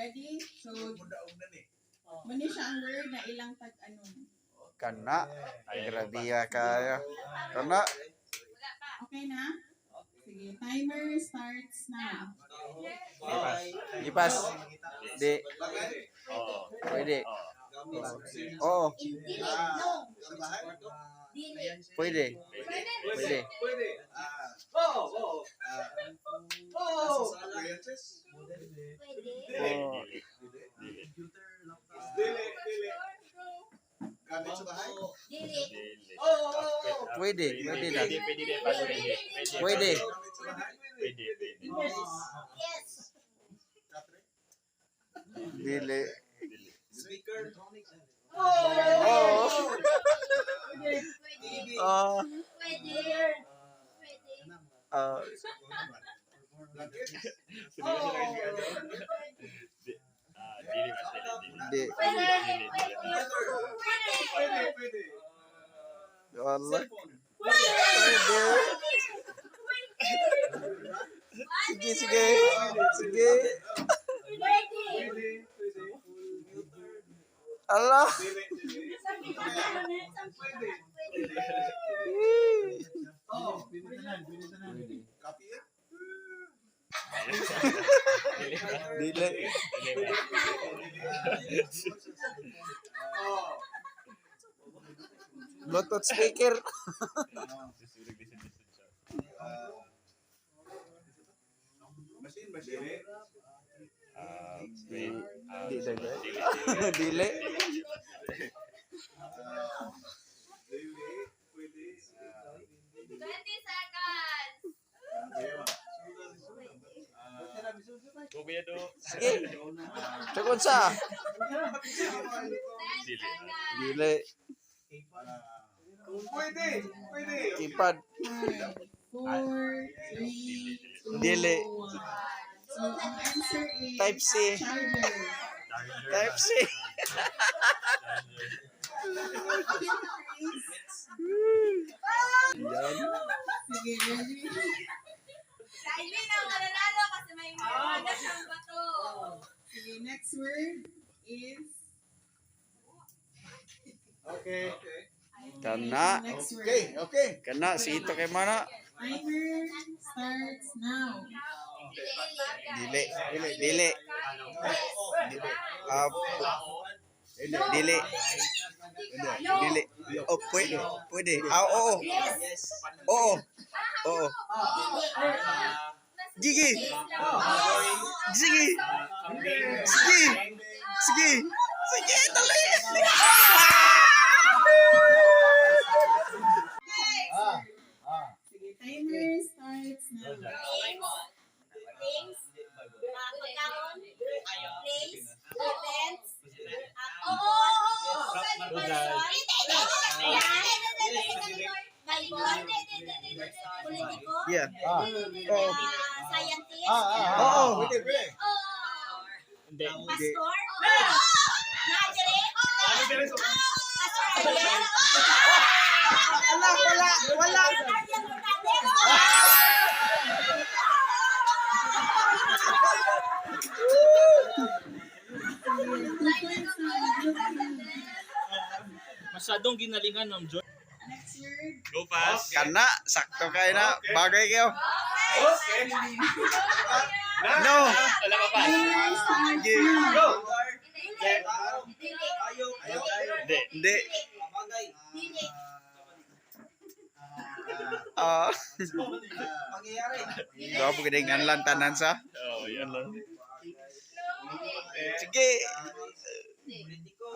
Ready? So, mao ni siya ang word na ilang tag-anon. Kana. Ay, grabe ya kayo. Kana. Okay na? Sige, timer starts now. Gipas. Di. Oo. Pwede. Oo. Oo. Dili, no. Dili. Pwede. Pwede. Pwede. Pwede. Oo, oo. Oo. Appliances? Pwede. Oo. Dili. Dili, dili. Gamit sa bahay? Dili. Dili. Oo, oo. Pwede. Pwede na. Pwede, pwede, pwede, pwede. Pwede. Gamit sa bahay? Pwede, pwede. Yes. Katre? Dili. Dili. Speaker. Oo. Pwede. Ah. Pwede. Pwede. Ah. Blanket? Seryoso na kasi ano? Ah, dili mas dili, dili. Di. Pwede. Dili, dili. Pwede. Pwede, pwede. Wala. Cellphone. Pwede. Sige, sige. Sige. Pwede. Pwede, pwede. Ala. Dili, dili. Pwede. Oo. Copy it? Dili. Dili ba? Oo. Bluetooth speaker. Susunog din sa distance siya. Machine, machine. Ah, wait. Ah, Di, di, di. dili, dili. Dili. Dili, pwede. 20 seconds. Go, Kuya Do. Sige. Sukod sa. 10 Dili. seconds. Dili. Pwede, pwede. Keypad. 5, 4, 3, 2, Dili. 1. So, ang answer is Type C. charger. Charger. Type C. Charger. Okay na, Chris? Yan. Sige, ready? Sa Eileen ang mananalo kasi may mga siyang bato. Sige, next word is Okay. Kana. Next word. Okay, okay. Kana. Si ito kay mana. Timer starts now. Dili. Dili. Ah, dili. Dili. Oh, pwede. Pwede. Ah, oo. Yes. Oo. Oo. Gigi. Sige. Sige. Sige. Sige, dali. Sige, timer starts now. Things. Things. Pagkaon. Place. Events. Oo. Person. Bible. Politiko. Yeah. Oo. Scientist. Oo. Pwede, pwede. Hindi. Pastor. Nazareth. Pastor Ariel. Wala, wala, wala. Ariel Hernandez. 2 points na ang blue team. Masyadong ginalingan, Ma'am Joy. Next word. Go fast. Kana, sakto kayo na. Bagay kayo. Okay. No. Wala pa pa. Timer starts Sige. now. Go. Dili. Hindi. Hindi. Dili. Ah. Pangyayari. Gwapo gid ang lan tanan sa. Oo, yan lang. Sige. Politiko.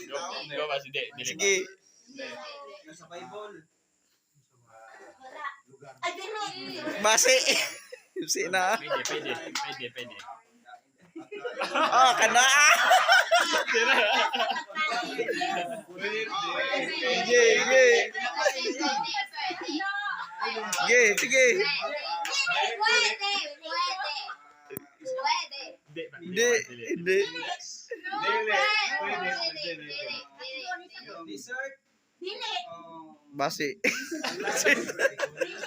Go, go fast. Hindi. Dili. Sige. Nasa Bible. Wala. Ay, dili. Basi. Basi na. Pwede, pwede, pwede, pwede. Ah, kana. Sige, sige. Sige, sige. Pwede. Pwede. Pwede. Hindi. Hindi, hindi. Pwede. Dili. Dili. Dessert. Dili. Oh. Basi.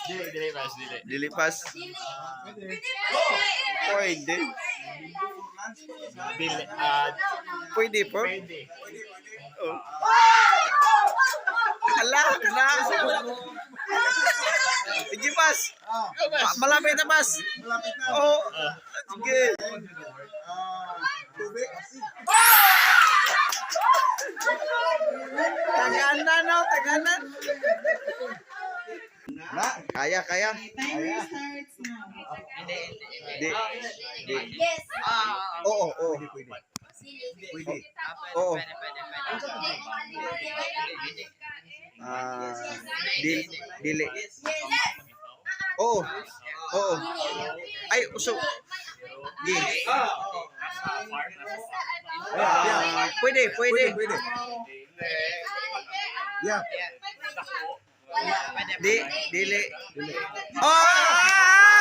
Dili, dili, pas, dili. Dili pas. Dili. Pwede. Pwede. Dili. Ah, Pwede po. pwede. Oh. Ala, na. Sige, Bas. Malapit na, Bas. Malapit na. Oh. Sige. Tubig. Taganan, no? Taganan. Na, kaya, kaya. Okay, timer starts now. Di. Di. Yes. Oo. Pwede. Oo. Ah, dili. Dili. Oo. Oo. Ay, uso. Di. Nasa farm. Nasa Ah, pwede, pwede. Pwede. Yeah. Di, dili. Oh!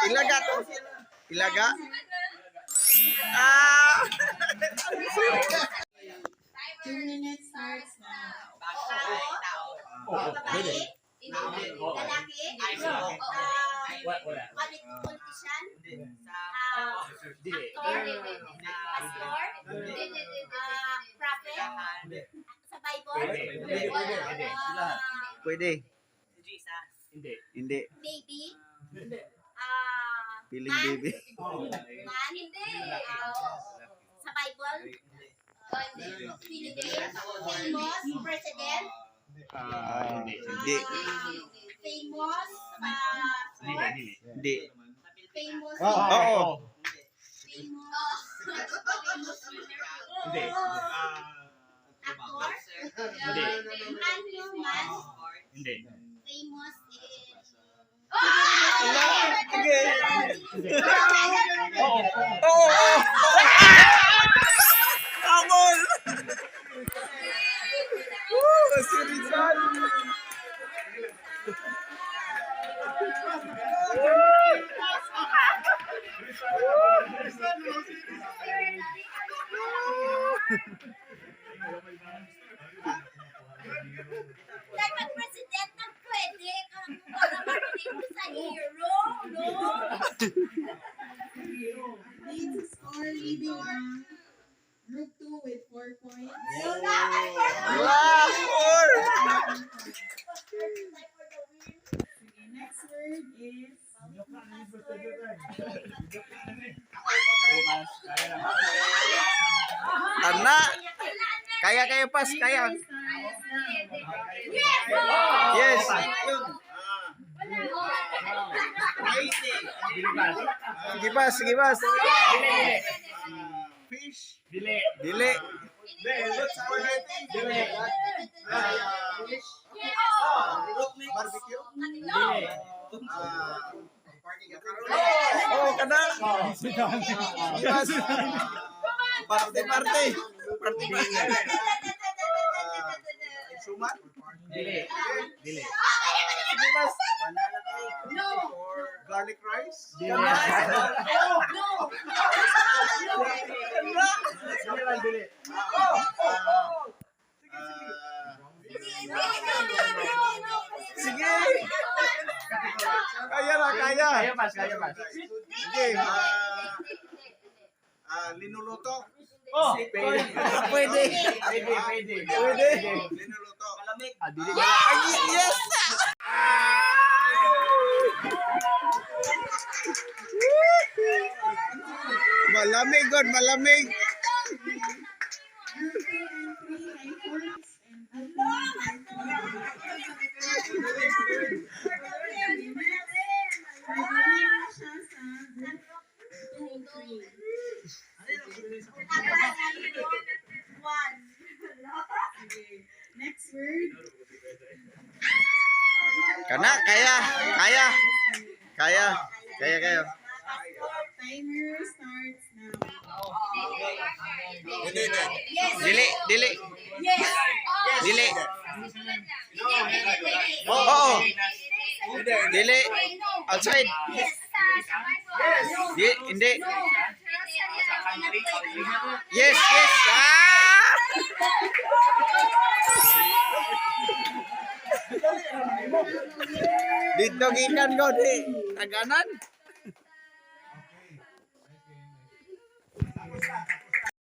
Ilaga to. Ilaga. Ah! 2 minutes starts now. Oo. Babae? Lalaki? Wala. Wala. Politician? Dili. Actor? Pastor? Prophet? Sa Bible? Pwede. Pwede, pwede. Pwede. Pwede. Hindi. Hindi. Baby? Feeling baby. Man? Hindi. Sa Bible? Hindi. Famous president? Ah, hindi. Hindi. Famous Dili, dili. Hindi. Famous Oo. Famous Hindi. Actor? Hindi. Ano man? Hindi. Famous in Ala, sige. Hindi. Oo, oo. Amol! Woo! Si Rizal! Dapat president ng pwede kung para marinig mo sa hero, no? Lead score leading ang group 2 with 4 points. Wow! Four! Okay, next word is Tana! Kaya kayo pas, kaya. Timer starts now. Yes! Sige pas, sige pas. Dili, dili. Fish. Dili. Dili. Barbecue. Dili. Oo, kana. Sige pas. Parte, parte. Parte, parte. Suman. Dili. Dili. Sige pas. Banana cake. No. Or garlic rice. Dili. Kana. Dili. Sige. Kaya na, kaya. Kaya pas, kaya pas. Sige. Linuluto. Oh, Pwede. pwede, pwede. Pwede. Linuluto. Malamig. Ah, dili. Ay, yes! Malamig, God, malamig. Group 2 and 3 ay 4 and group 1 ay 4. Nag-win na siya sa group 2 and 3. Okay. Next word. Kana, kaya, kaya. Kaya, kaya, kaya. Timer starts now. Hindi, hindi. Dili, dili. Yes. Dili. Oo. Hindi, hindi. Dili. Outside. Yes. Di, hindi. Yes, yes. Ah! Dito gikan ko di. Taganan.